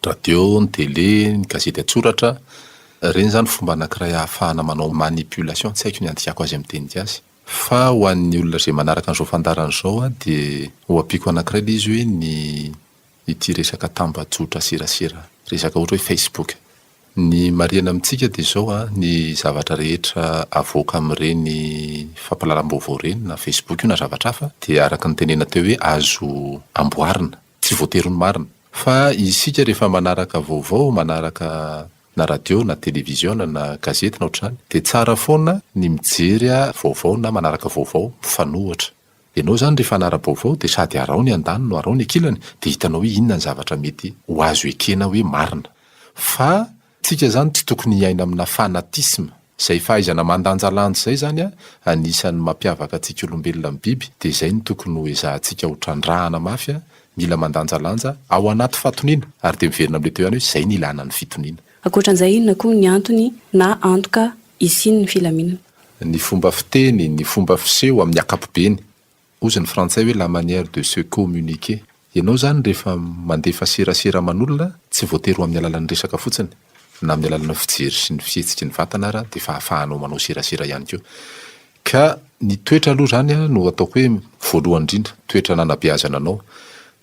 Radio, ny télé, ny gazety an-tsoratra, ireny izany fomba anankiray ahafahana manao manipulation, tsy haiko ny handikako azy amin'ny teny gasy. Fa ho an'ny olona izay manaraka an'izao fandaharana izao dia ho ampiako anankiray ilay izy hoe ny ity resaka tambajotra serasera, resaka ohatra hoe Facebook. Ny marihana amintsika dia izao an, ny zavatra rehetra avoaka amin'ireny fampahalalam-baovao ireny na Facebook io na zavatra hafa dia araka ny tenenina teo hoe azo amboarina, tsy voatery ho ny marina. Fa isika rehefa manaraka vaovao, manaraka na radio na televiziona na gazety na ohatr'izany dia tsara foana ny mijery vaovao na manaraka vaovao mifanohitra. Ianao izany rehefa hanara-baovao dia sady araho ny andaniny no araho ny ankilany dia hitanao hoe inona ny zavatra mety ho azo ekena hoe marina. Fa tsika izany tsy tokony hiaina amina fanatisme. Izay fahaizana mandanjalanja izay izany anisan'ny mampiavaka antsika olombelona amin'ny biby dia izay no tokony ho ezahantsika ho trandrahana mafy, mila mandanjalanja ao anaty fahatoniana ary dia miverina amin'ilay teo ihany hoe izay no ilana ny fitoniana. Ankoatran'izay inona koa ny antony na antoka hisian'ny filaminana? Ny fomba fiteny, ny fomba fiseho amin'ny ankapobeny. Hozy ny frantsay hoe la manière de se communiquer. Ianao izany rehefa mandefa serasera aman'olona, tsy voatery ho amin'ny alalan'ny resaka fotsiny, na amin'ny alalan'ny fijery sy ny fihetsiky ny vatana ara dia efa ahafahanao manao serasera ihany koa. Ka ny toetra aloha izany no ataoko hoe voalohany indrindra, toetra nanabeazana anao.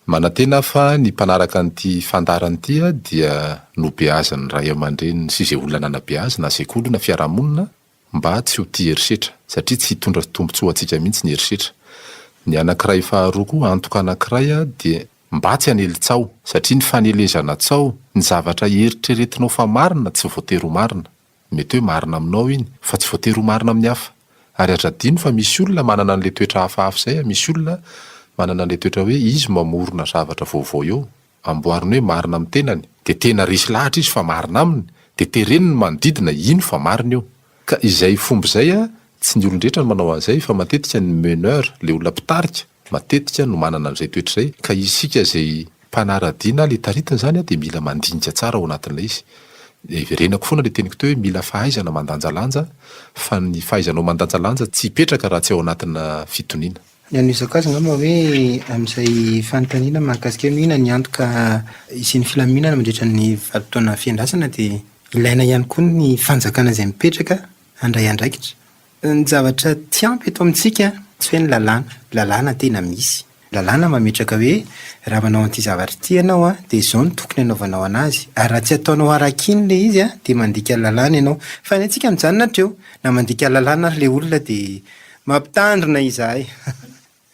Manantena aho fa ny mpanaraka an'ity fandaharana ity dia nobeazin'ny ray aman-dreniny sy izay olona nanabe azy, na sekoly io na fiarahamonina, mba tsy ho tia herisetra, satria tsy hitondra tombontsoa ho antsika mihitsy ny herisetra. Ny anankiray faharoa koa, antoka anankiray dia mba tsy hanely tsaho, satria ny fanelezana tsaho, ny zavatra eritreretinao fa marina tsy voatery ho marina. Mety hoe marina aminao iny, fa tsy voatery ho marina amin'ny hafa. Ary aza adino fa misy olona manana an'ilay toetra hafahafa izay, misy olona manana an'ilay toetra hoe izy mamorona zavatra vaovao eo, amboariny hoe marina amin'ny tenany, dia tena resy lahatra izy fa marina aminy, dia tereny ny manodidina hino fa marina io. Ka izay fomba izay tsy ny olon-drehetra no manao an'izay fa matetika ny meneur, ilay olona mpitarika, matetika no manana an'izay toetra izay, ka isika izay mpanara-dia na ilay taritina izany dia mila mandinika tsara ao anatin'ilay izy. Hiverenako foana ilay teniko teo hoe mila fahaizana mandanjalanja fa ny fahaizanao mandanjalanja tsy hipetraka raha tsy ao anatina fitoniana. Ny hanohizako azy angamba hoe amin'izay fanontaniana mahakasika hoe inona ny antoka hisian'ny filaminana mandritra ny vanim-potoana fiandrasana dia ilaina ihany koa ny fanjakana izay mipetraka handray andraikitra. Ny zavatra tsy ampy eto amintsika tsy hoe ny lalàna, lalàna tena misy, lalàna mametraka hoe raha manao an'ity zavatra ity ianao dia izao no tokony hanaovanao an'azy ary raha tsy ataonao araka iny ilay izy dia mandika lalàna ianao. Fa ny antsika mijanona hatreo, na mandika lalàna ary ilay olona dia Mampitandrina izahay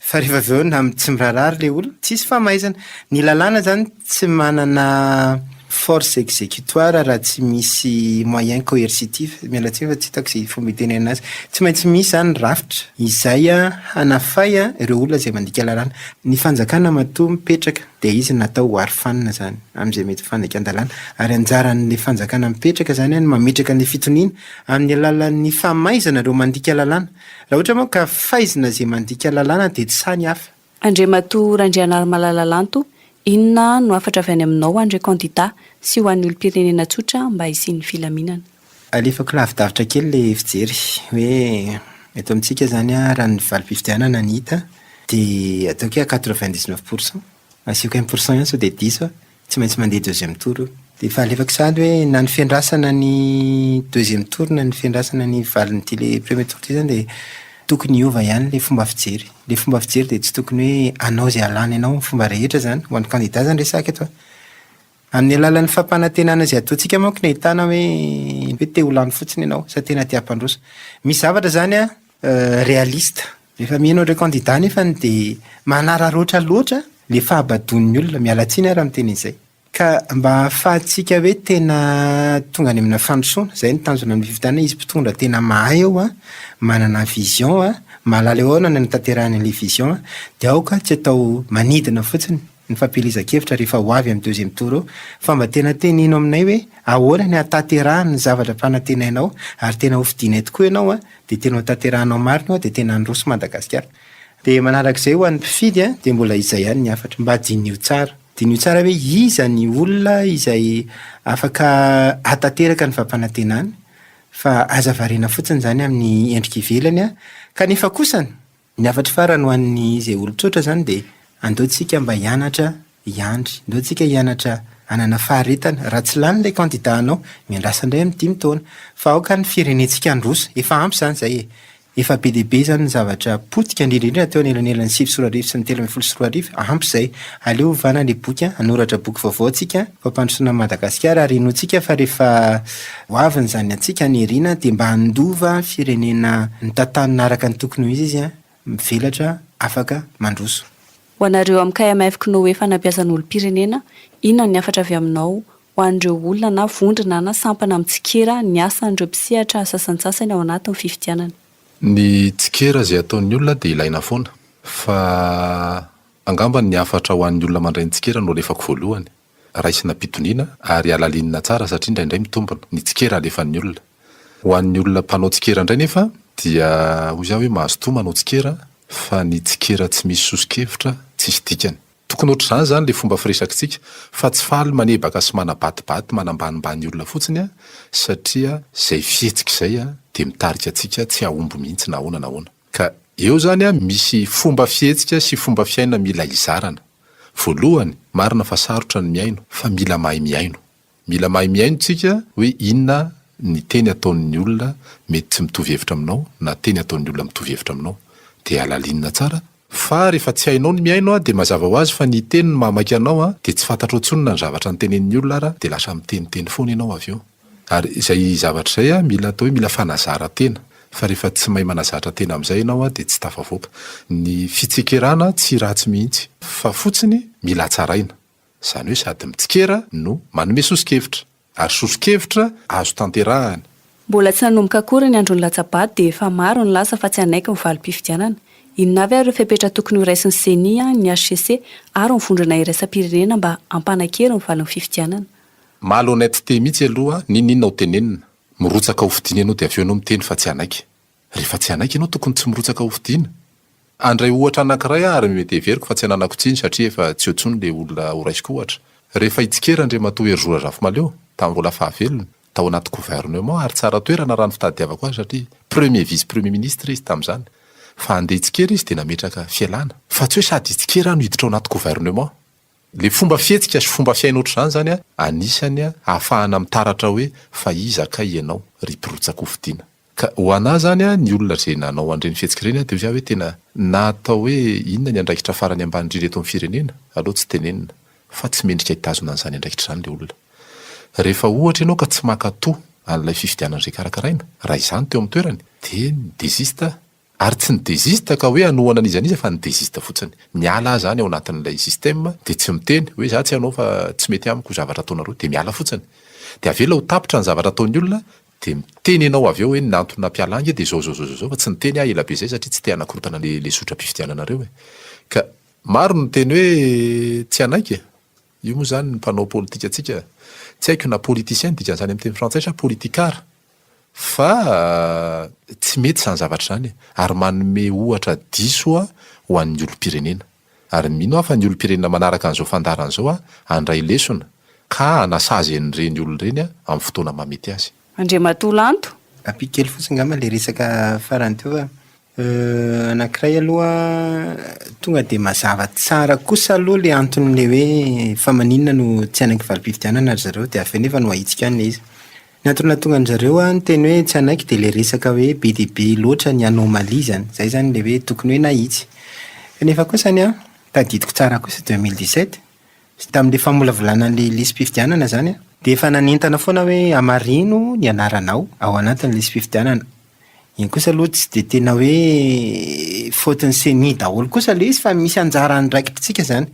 fa rehefa avy eo na tsy miraharaha ary ilay olona, tsisy famaizana. Ny lalàna izany tsy manana force exécutoire raha tsy misy moyen coercitif, miala tsiny fa tsy hitako izay fomba itenenana azy. Tsy maintsy misy izany rafitra izay hanafay ireo olona izay mandika lalàna. Ny fanjakana matoa mipetraka dia izy natao ho arofanina izany amin'izay mety ho fandikan-dalàna ary anjaran'ilay fanjakana mipetraka izany ny mametraka an'ilay fitoniana Amin'ny alalan'ny famaizana ireo mandika lalàna. Raha ohatra moa ka faizina izay mandika lalàna dia tsy sahy ny hafa. Andriamatoa Randrianarimalala Lanto, inona no hafatra avy any aminao ho an'ireo kandida sy ho an'ny olom-pirenena tsotra mba hisian'ny filaminana? Alefako lavidavitra kely ilay fijery hoe eto amintsika izany raha ny valim-pifidianana no hita dia ataoko hoe à 99 pour cent, asiako un pour cent ihany sao dia diso aho, Tsy maintsy mandeha deuxième tour io. Dia efa alefako sahady hoe na ny fiandrasana ny deuxième tour na ny fiandrasana ny valin'ity le premier tour ity zany dia tokony hiova ihany le fomba fijery. Le fomba fijery dia tsy tokony hoe hanao izay hahalany anao amin'ny fomba rehetra zany, ho an'ny candidat zany resahako eto a. Amin'ny alalan'ny fampanantenana izay ataontsika manko no ahitana hoe hoe te ho lany fotsiny ianao sa tena te hampandroso. Misy zavatra zany an réaliste. Rehefa mihaino an'ireo candidat nefany dia manararaotra loatra le fahabadoan'ny olona, miala tsiny aho raha miteny an'izay. Ka mba ahafahantsika hoe tena tonga any amina fandrosoana, izay no tanjona amin'ny fifidianana, hisy mpitondra tena mahay eo an, manana vision an, mahalala eo ahoana ny hanatanterahany an'ilay vision an, dia aoka tsy atao manidina fotsiny ny fampielezan-kevitra rehefa ho avy amin'ny deuxième tour eo, fa mba tena teneno aminay hoe ahoana ny hahatanterahany ny zavatra ampanantenainao ary tena hofidianay tokoa ianao an, Dia tena ho tanterahanao marina io dia tena handroso Madagasikara. Dia manarak'izay ho an'ny mpifidy dia mbola izay ihany ny hafatra, mba diniho tsara. Diniho tsara hoe iza ny olona izay afaka hahatanteraka ny fampanantenany fa aza variana fotsiny izany amin'ny endrika ivelany kanefa kosany Ny hafatro farany ho an'ny izay olon-tsotra izany dia andao tsika mba hianatra hiandry, ndao tsika hianatra hanana faharetana, raha tsy lany ilay candidat anao, miandrasa indray amin'ny dimy taona, fa aoka ny firenentsika handroso, efa ampy izany izay e! Efa be dia be izany ny zavatra potika, indrindra indrindra teo anelanelan'ny 2009 sy ny 2013, ampy izay, aleo ovana ilay boky, hanoratra boky vaovao tsika, fampandrosoana an'i Madagasikara, ary inoantsika fa rehefa ho avy ny zanatsika any aoriana dia mba handova firenena notantanina araka ny tokony ho izy izy, mivelatra, afaka mandroso. Ho anareo amin'ny KMF Cnoe Fanabeazan'olom-pirenena, inona ny hafatra avy aminao ho an'ireo olona na vondrona na sampana mitsikera ny asan'ireo mpisehatra sasantsasany ao anatin'ny fifidianana? Ny tsikera izay ataon'ny olona dia ilaina foana, fa angamba ny hafatra ho an'ny olona mandray ny tsikera no alefako voalohany. Raisina am-pitoniana ary halalinina tsara satria indraindray mitombina ny tsikera alefan'ny olona. Ho an'ny olona mpanao tsikera indray nefa dia hoy za hoe mazotoa manao tsikera fa ny tsikera tsy misy soso-kevitra tsisy dikany. Tokony ohatr'izany izany ilay fomba firesakitsika fa tsy faly manebaka sy manabatibaty manambanimbany olona fotsiny satria izay fihetsika izay dia mitarika antsika tsy hahomby mihitsy na ahoana na ahoana. Ka eo izany misy fomba fihetsika sy fomba fiaina mila izarana. Voalohany, marina fa sarotra ny mihaino fa mila mahay mihaino. Mila mahay mihaino tsika hoe inona ny teny ataon'ny olona mety tsy mitovy hevitra aminao na teny ataon'ny olona mitovy hevitra aminao. Dia halalinina tsara. Fa rehefa tsy hainao ny mihaino dia mazava ho azy fa ny hiteny no mahamaika anao dia tsy fantatrao intsony na ny zavatra notenenin'ny olona ara dia lasa miteniteny foana ianao avy eo. Ary izay zavatra izay mila atao hoe mila fanazaran-tena. Fa rehefa tsy mahay manazatra tena amin'izay ianao dia tsy tafavoaka. Ny fitsikerana tsy ratsy mihitsy fa fotsiny mila hatsaraina. Izany hoe sady mitsikera no manome soso-kevitra. Ary soso-kevitra azo tanterahana. Mbola tsy nanomboka akory ny andron'ny latsa-bato dia efa maro ny lasa fa tsy hanaiky ny valim-pifidianana. Inona avy ary ireo fepetra tokony horaisin'ny Ceni, ny hcc ary ny vondrona iraisam-pirenena mba hampanan-kery ny valin'ny fifidianana? Malhonnêteté mihitsy aloha n'inon'inona ho tenenina. Mirotsaka ho fidiana ianao dia avy eo ianao miteny fa tsy hanaiky. Rehefa tsy hanaiky ianao tokony tsy mirotsaka ho fidiana. Handray ohatra anankiray aho ary mety heveriko fa tsy ananako tsiny satria efa tsy eo intsony ilay olona horaisiko ohatra. Rehefa hitsikera Andriamatoa Herizo Razafimahaleo, tamin'ny mbola fahavelony, tao anaty gouvernement ary tsara toerana raha ny fitadiavako azy satria premier vice premier ministre izy tamin'izany. Fa handeha hitsikera izy dia nametraka fialana. Fa tsy hoe sady hitsikera aho no hiditra ao anaty gouvernement. Ilay fomba fihetsika sy fomba fiaina ohatr'izany izany anisany ahafahana mitaratra hoe fa iza kay ianao ry mpirotsak'hofidiana. Ka ho anà izany ny olona izay nanao an'ireny fihetsika ireny dia hoy aho hoe tena na atao hoe inona ny andraikitra farany ambany indrindra eto amin'ny firenena aleo tsy tenenina fa tsy mendrika hitazona an'izany andraikitra izany ilay olona. Rehefa ohatra ianao ka tsy mankato an'ilay fifidianana izay karakaraina, raha izaho no teo amin'ny toerany dia ni-desiste aho. Ary tsy ni-desiste ka hoe hanohana an'iza n'iza fa ni-desiste fotsiny. Miala aho zany ao anatin'ilay système dia tsy miteny hoe za tsy hanao fa tsy mety amiko zavatra ataonareo dia miala fotsiny. Dia avela ho tapitra ny zavatra ataon'ny olona dia miteny ianao avy eo hoe ny antony nampiala ahy ange dia izao izao izao izao fa tsy niteny aho ela be izay satria tsy te hanakorontana le le zotram-pifidiananareo e. Ka maro no niteny hoe tsy hanaiky e. Io moa izany ny mpanao politikantsika tsy haiko na politicien ny dikan'izany amin'ny teny frantsay sa politicard. Fa tsy mety izany zavatra izany e! Ary manome ohatra diso ho an'ny olom-pirenena. Ary mino aho fa ny olom-pirenena manaraka an'izao fandaharana izao handray lesona ka hanasazy an'ireny olona ireny amin'ny fotoana mahamety azy. Andriamatoa Lanto. Ampiko kely fotsiny angamba ilay resaka farany teo fa anankiray aloha tonga dia mazava tsara kosa aloha ilay anton'ilay hoe fa maninona no tsy hanaiky valim-pifidianana ry zareo dia avy eo nefa no ahitsika any ilay izy. Ny antony nahatonga an-dry zareo niteny hoe tsy hanaiky dia ilay resaka hoe be dia be loatra ny anomalie izany. Izay izany ilay hoe tokony hoe nahitsy. Kanefa kosa ny ahy, tadidiko tsara kosa 2017, tamin'ilay famolavolana an'ilay lisi-pifidianana izany, dia efa nanentana foana hoe hamarino ny anaranao ao anatin'ny lisi-pifidianana. Iny kosa aloha tsy dia tena hoe faute-n'ny ceni daholo kosa ilay izy fa misy anjara andraikitritsika izany.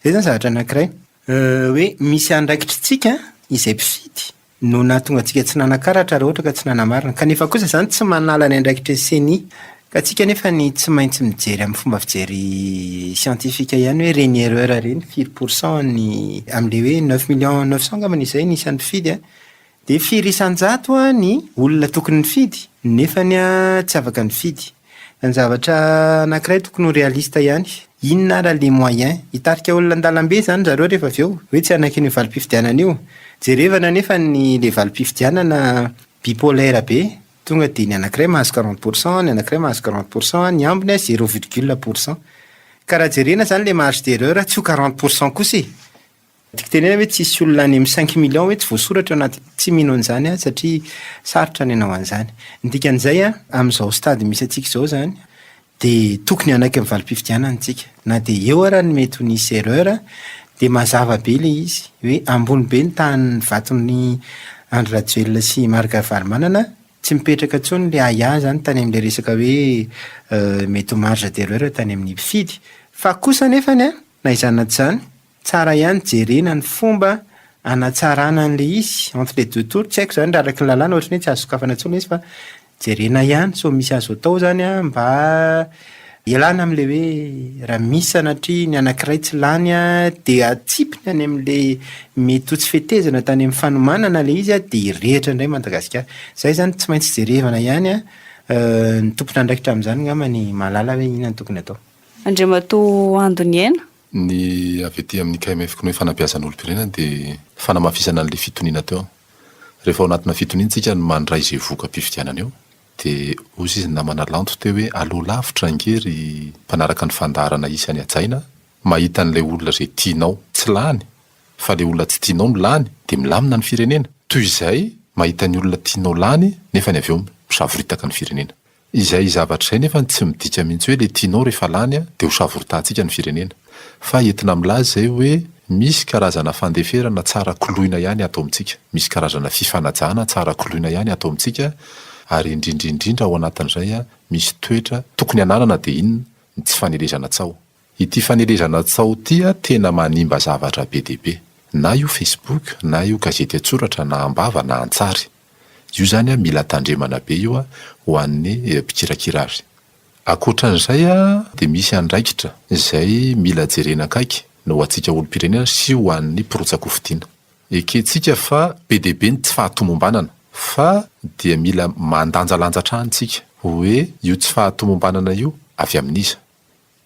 Izay izany zavatra anankiray. Hoe misy andraikitritsika izay mpifidy no nahatonga antsika tsy nanan-karatra raha ohatra ka tsy nanamarina. Kanefa kosa izany tsy manala ny andraikitry ny ceni. Ka antsika anefa ny tsy maintsy mijery amin'ny fomba fijery scientifique ihany hoe ireny erreur ireny firy pour cent ny amin'ilay hoe neuf millions neuf cent angambany izay ny isan'ny mpifidy an, dia firy isan-jato ny olona tokony nifidy nefany tsy afaka nifidy. Ny zavatra anankiray tokony ho réaliste ihany, inona ara le moyen? Hitarika olona an-dalambe izany zareo rehefa avy eo, hoe tsy hanaiky an'io valim-pifidianana io. Jerevana anefa ny le valim-pifidianana bipolaire be, tonga dia ny anankiray mahazo quarante pour cent, ny anankiray mahazo quarante pour cent, ny ambiny zéro virgule pour cent. Ka raha jerena izany le marge d'erreur tsy ho quarante pour cent kosa e! Tiako tenenana hoe tsisy olona any amin'ny cinq millions hoe tsy voasoratra eo anaty, tsy mino an'izany aho satria sarotra ny hanao an'izany. Ny dikan'izay an, amin'izao stade misy antsika izao izany dia tokony hanaiky ny valim-pifidianana isika. Na dia eo ara ny mety ho nisy erreur dia mazava be ilay izy hoe ambony be ny tahan'ny vaton'i Andry Rajoelina sy Marc Ravalomanana, tsy mipetraka intsony ilay ahiahy izany tany amin'ilay resaka hoe mety ho marge d'erreur tany amin'ny mpifidy. Fa kosa anefany an, na izany na tsy izany, Tsara ihany jerena ny fomba hanatsarana an'ilay izy entre les deux tours, tsy haiko izany raha araka ny lalàna ohatran'ny hoe tsy azo sokafana intsony ilay izy fa jerena ihany sao misy azo atao izany an mba hialana amin'ilay hoe raha misy sanatria ny anankiray tsy lany an dia atsipiny any amin'ilay mety ho tsy fetezana tany amin'ny fanomanana ilay izy an dia hirehitra indray Madagasikara. Izay izany tsy maintsy jerevana ihany an, ny tompon'andraikitra amin'izany angamba ny mahalala hoe inona no tokony atao. Andriamatoa Andoniaina. Ny avy aty amin'ny KMF koa ny hoe fanabeazana olom-pirenena dia fanamafisana an'ilay fitoniana teo. Rehefa ao anatina fitoniana isika no mandray izay voka-pifidianana eo dia hoy izy ny namana Lanto teo hoe aleo lavitra ange ry mpanaraka ny fandaharana isany hajaina mahita an'ilay olona izay tianao tsy lany fa ilay olona tsy tianao no lany dia milamina ny firenena toy izay mahita ny olona tianao lany nefa ny avy eo misavoritaka ny firenena. Izay zavatra izay nefa tsy midika mihitsy hoe ilay tianao rehefa lany dia ho savoritahantsika ny firenena. Fa entina milaza izay hoe misy karazana fandeferana tsara koloina ihany ato amintsika, misy karazana fifanajana tsara koloina ihany ato amintsika ary indrindra indrindra ao anatin'izay misy toetra tokony hananana dia inona? Ny tsy fanelezana tsaho. Ity fanelezana tsaho ity tena manimba zavatra be dia be. Na io Facebook, na io gazety an-tsoratra na am-bava na an-tsary. Io izany mila tandremana be io ho an'ny mpikirakira azy. Ankoatran'izay dia misy andraikitra izay mila jerena akaiky na ho antsika olom-pirenena sy ho an'ny mpirotsak'hofidiana. Ekentsika fa be dia be ny tsy fahatomombanana fa dia mila mandanjalanja hatrany isika hoe io tsy fahatomombanana io avy amin'iza?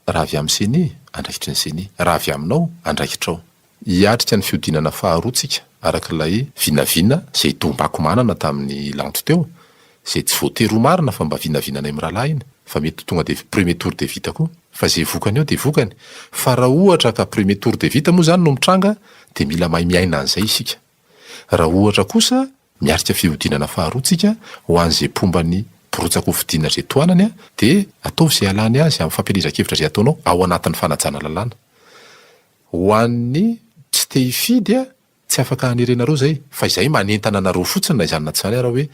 Raha avy amin'ny ceni, andraikitry ny ceni. Raha avy aminao, andraikitrao. Hiatrika ny fihodinana faharoa tsika, araka ilay vinavina izay tombako manana tamin'ny Lanto teo, izay tsy voatery ho marina fa mba vinavinanay mirahalahy iny, fa mety ho tonga dia premier tour dia vita koa. Fa izay vokany eo dia vokany. Fa raha ohatra ka premier tour dia vita moa izany no mitranga dia mila mahay miaina an'izay isika. Raha ohatra kosa Miatrika fihodinana faharoa tsika ho an'izay mpomba ny mpirotsaka-hofidiana izay tohanany dia ataovy izay halany azy amin'ny fampielezan-kevitra izay ataonao ao anatin'ny fanajana lalàna. Ho an'ny tsy te hifidy tsy afaka hanerenareo izay fa izahay manentana anareo fotsiny na izany na tsy izany ara hoe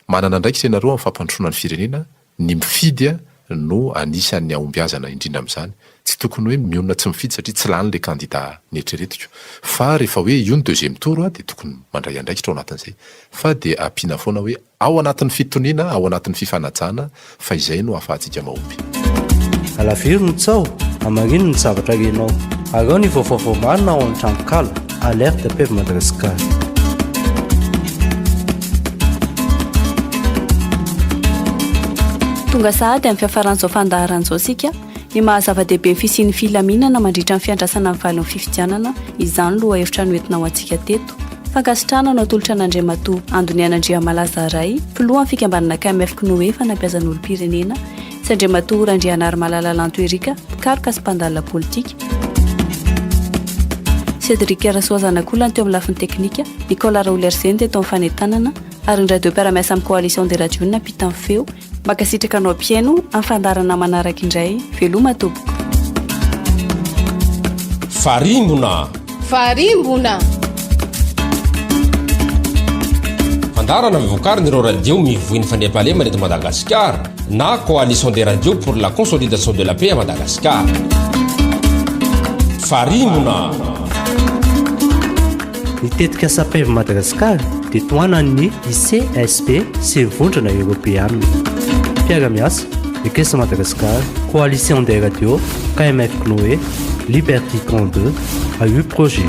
manana andraikitra ianareo amin'ny fampandrosoana ny firenena Ny mifidy no anisan'ny ahombiazana indrindra amin'izany. Tsy tokony hoe mionona tsy mifidy satria tsy lany ilay kandida neritreretiko. Fa rehefa hoe io ny deuxième tour dia tokony mandray andraikitra ao anatin'izay. Fa dia ampiana foana hoe ao anatin'ny fitoniana, ao anatin'ny fifanajana fa izay no ahafahantsika mahomby. Alaviro ny tsaho, hamarino ny zavatra renao. Araho ny vaovao marina ao amin'ny tranonkala Alerte Peuple Madagascar. Tonga sahady amin'ny fiafaran'izao fandaharana izao isika. Ny maha zava-dehibe ny fisian'ny filaminana mandritra ny fiandrasana ny valin'ny fifidianana, izany lohahevitra noentina ho antsika teto. Fankasitrahana no atolotra an'Andriamatoa Andoniaina Andriamalaza Ray, filohan'ny fikambanana KMF Cnoe Fanabeazan'olom-pirenena, sy Andriamatoa Randrianarimalala Lanto Eric, mpikaroka sy mpandalina politika. Cédric Rasoazanakolany teo amin'ny lafiny teknika, Nicolas Raoul-Herzeny teto amin'ny fanentanana ary ny radio mpiara-miasa amin'ny Coalition des Radios no nampita ny feo. Mankasitraka anao mpihaino amin'ny fandaharana manaraka indray. Veloma tompoko. Farimbona. Farimbona. Fandaharana vokarin'ireo radio mivoy ny fandriampahalemana eto Madagasikara na Coalition des radios pour la consolidation de la paix à Madagascar. Farimbona. Ny tetikasa Pave Madagascar dia tohanan'ny ICSP sy ny Vondrona Eoropeana. Mpiara-miasa, Ekes Madagascar, Coalition des Radios, KMF Cnoe, Liberty 32, AU Projet.